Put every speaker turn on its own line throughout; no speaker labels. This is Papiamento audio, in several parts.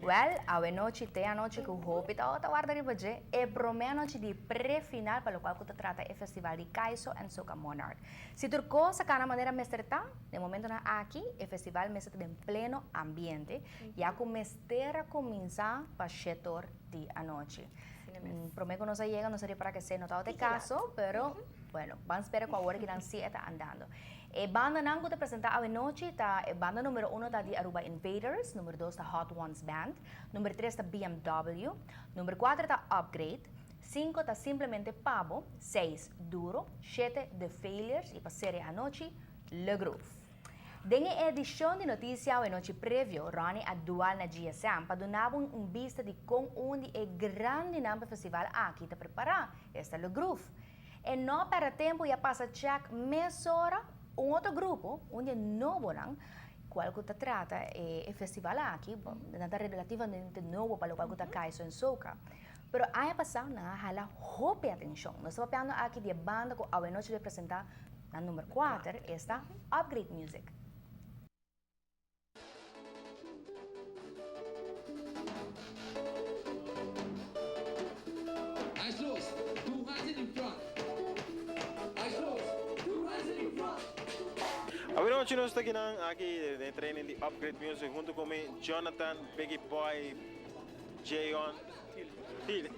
Wèl, awe nochi t'e anochi ku hopi ta warda riba dje, e promé anochi di pre-final pa lokual ku ta trata e festival di Kaiso and Soca Monarch. Si tur kos a kana manera mester ta, den momentonan aki e festival mester ta den pleno ambiente, ya ku mester a kuminsá pa shetor di anochi. Promé ku nos a yega nos a ripará ku esei no tabata e kaso, pero bueno, ban spera ku awor kinan sí e ta andando. E bandanan ku ta presentá awenochi ta, e banda numero uno ta di Aruba Invaders, numero dos ta Hot Ones Band, number tres ta BMW, number kuater ta Upgrade, sinku ta Simplemente Pabo, seis Duro, shete The Failures i pa sera e anochi, Le Groove. Den e edishon di Notisia awenochi previo, Ronnie a dual na GSM pa duna bo un bista di kon un di e grandinan pa e festival aki ta prepará, esta Le Groove. E no a pèrdè tempu i a pasa chèk mesora un otro grupo, un di e nobonan, kual ku ta trata e festival aki, nan ta relativamente nobo pa lokual ku ta Kaiso en Soca. Pero aña pasá nan a hala hopi atenshon. Nos ta papiando aki di e banda ku awenochi lo presentá na number kuater, esta Upgrade Music.
Awinochi nos ta kinan aki den training di Upgrade Music hunto cu mi Jonathan, Biggie Boy, Jayon, Til.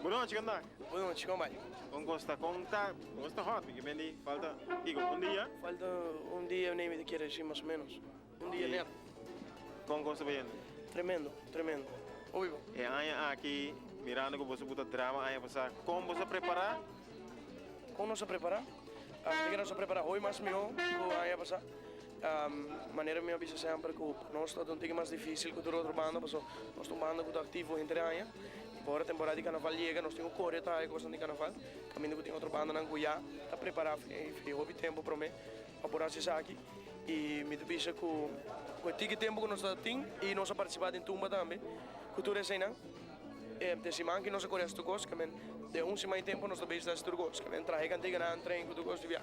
Bunochi, con ta?
Bunochi, con bai?
Con cos ta? Con ta? Cos ta hot, mi ke mendi falta kiko, un dia?
Falta un dia nei mi ta kere deci mas o menos, un dia net.
Con cos ta bayendo?
Tremendo, tremendo, hopi bon.
E aña aki, mirando cu boso buta drama aña pasa, con boso a prepara?
Con nos a prepara? Mi kere nos a prepara hopi mas miho cu aña pasa. Manera mi a bisa semper cu nos ta un tiki mas dificil cu tur otro banda pasobra nos ta un banda cu ta activo henter e aña y pa ora temporada di carnaval yega nos tin cu core traha e cosnan di carnaval caminda cu tin otro bandanan cu ya ta prepara fi hopi tempo prome pa por haci esaki y mi ta bisa cu cu e tiki tempo cu nos ta tin y nos a participa den tumba tambe cu tur eseinan. Den siman ki nos a kore hasi tur kos, ke men den un siman i tempu nos ta bezig ta hasi tur kos, ke men traha e kantiganan, train ku tur kos di bia.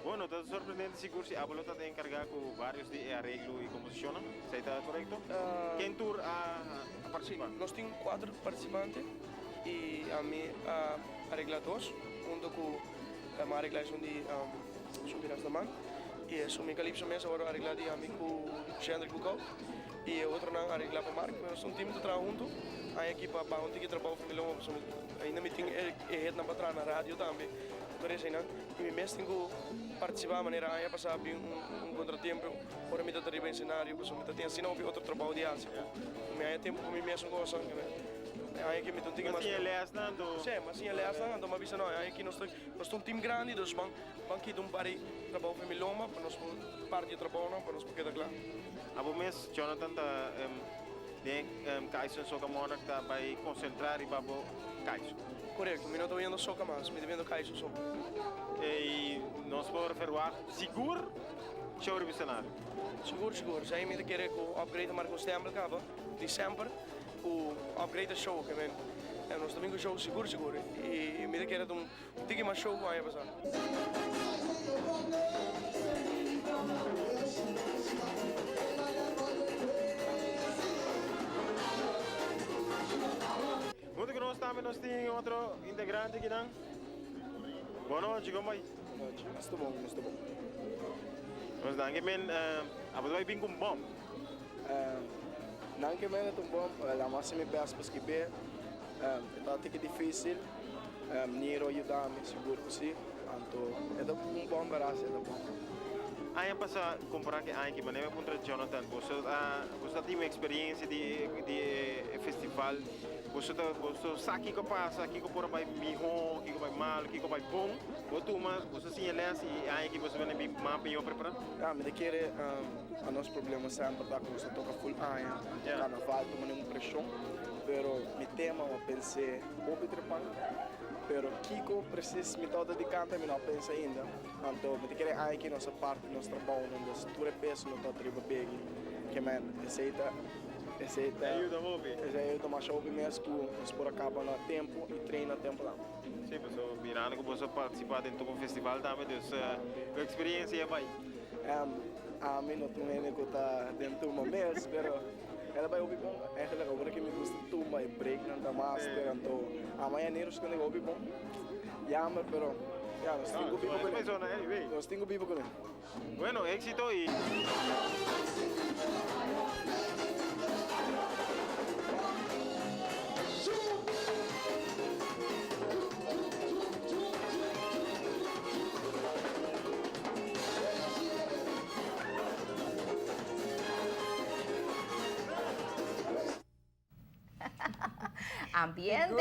Bueno, ta sorprendente sigur si abo lo ta encarga cu varios di e areglo y composicionnan, esey ta corecto? Ken tur a participa?
Nos tin cuatro participante y ami a aregla dos hunto cu Mi a aregla esun di esun di Rastaman y esun mi Calypso mes awor a aregla di ami cu Shendrick Bucau y e otronan a aregla pa Mark. Nos ta un team ta traha hunto. Aña aki pa baha un tiki trabou for mi lomba pasobra ainda mi tin e hitnan pa traha na radio tambe tur eseinan y mi mes tin cu participa manera aña pasa bin un contratiempo ora mi ta ta riba escenario pasobra mi ta tin asina hopi otro trabou di haci cu mi haña tempo pa mi mes un cosa. Aña aki mi ta un tiki mas.
Mas siña lèsnan anto.
Sí, mas siña lèsnan anto mi a bisa no, aña aki nos ta nos ta un team grandi dus ban ban kita un par di trabou for mi lomba pa nos por parti e trabounan pa nos por keda kla.
Abo mes Jonathan ta den Kaiso Soca Monarch ta bai konsentrá riba bo Kaiso?
Korekto, mi no ta oyendo soca mas, mi ta biendo Kaiso so.
I nos por verwagt sigur show riba escenario?
Sigur, sigur. Esei mi ta kere ku Upgrade a marka un stèmpel kaba di semper. Ku upgrade e show ke men e nos ta bin ku show sigur sigur i mi ta kere ta un tiki mas show ku aña pasá.
Hunto ku nos tambe nos tin otro integrante akinan. Bon nochi, kon bai?
Bon nochi, nos ta bon, nos ta bon.
Nos danki men, abo ta bai bin ku un bòm.
Nan ke mene ta un bon, la m'a hasi mi best pa skib'é. E ta tiki difísil, Niro a yuda mi sigur ku si. Anto e ta un bon bèrdat si e ta bon.
Aña pasá kompará ku e aña aki, manera mi a puntra Jonathan, boso a boso a tin un eksperensia di di e festival, boso ta boso sa kiko a pasa, kiko por a bai mihó, kiko a bai malu, kiko a bai bon, bo tuma boso siña lès i e aña aki boso bini mas mihó prepará?
Ya, mi ta kere. A nos problema semper ta ku nos ta toka full aña, anto karnaval ta pone un preshon, pero mi tema mi a pens'é hopi trepan, pero kiko presis mi tabata di kanta mi no a pensa ainda, anto mi ta kere aña aki nos a parti nos trabounan, dus tur e peso no tabata riba Biggie, ke men esei ta esei ta esei a yuda masha hopi mes ku nos por a kaba na tempu i train na tempu tambe.
Sí, pasobra mirando ku boso a partisipá den tur un festival tambe, dus ku eksperiencia a bai.
Ami no ta un hende ku ta den tumba mes, pero el a bai hopi bon. Eigenlijk awor ke mi gusta tumba e breaknan ta master, anto ama Yaniro skondé hopi bon. Jammer, pero ya, nos tin ku biba kuné. Nos tin ku biba kuné.
Bueno, éxito y.
Ambiente!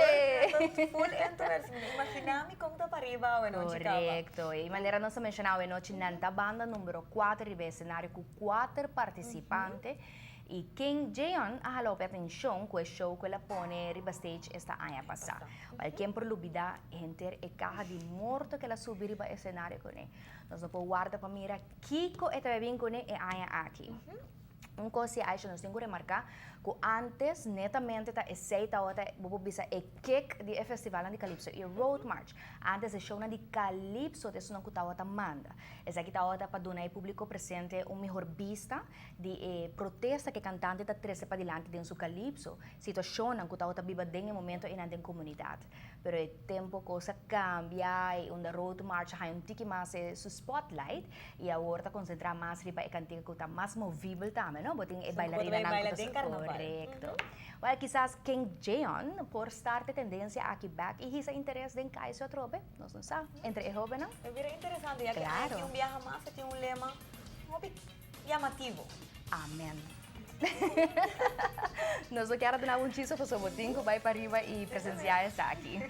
Full entusiasmo. Imagina mi con ta pariba awe nochi caba.
Correcto. Y manera nos a menciona awe nochi nan ta banda numero 4 riba e escenario cu 4 participante. Y King Jeon a hala hopi atencion cu e show cu el a pone riba stage esta aña pasa. Wel ken por lubida henter e caha di morto cu el a subi riba escenario cune. Nos no por warda pa mira kico e ta bay bin cune e aña aki. Un cos si Aisha nos tin cu remarca cu antes netamente ta esey tawata bo por bisa e kick di e festivalnan di Calypso y Road March. Antes e shownan di Calypso ta esunnan cu tawata manda. Esaki tawata pa duna e publico presente un mihor bista di e protesta cu e cantante ta trece padilanti den su Calypso, situacionnan cu tawata biba den e momento eynan den comunidad. Pero e tempo cos a cambia y unda Road March a haya un tiki mas e su spotlight y awor ta concentra mas riba e cantica cu ta mas movibel tambe, no? Bo tin e bailarinanan cu ta Correcto. Well, kisas King Jeon por start e tendencia aki bek y hisa interes den Kaiso atrobe, nos no sa, entre e hobennan.
E bira interesante, ya que aki un biaha mas e tin un lema hopi llamativo.
Amen. Nos lo kier a duna bo un chiso pasobra bo tin cu bay pariba y presencia esaki.